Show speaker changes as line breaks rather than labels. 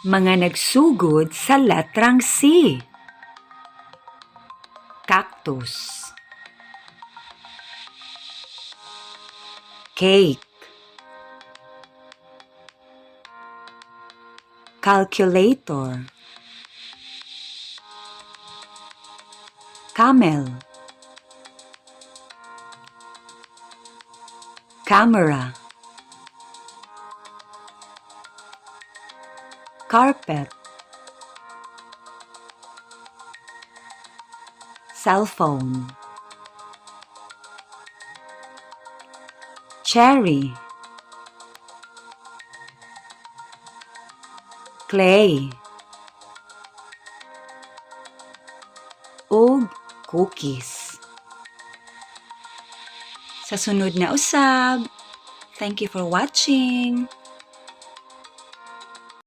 Mga nagsugod sa letrang C. Cactus. Cake. Calculator. Camel. Camera. Carpet. Cellphone. Cherry. Clay. Ug cookies. Sa sunod na usab. Thank you for watching.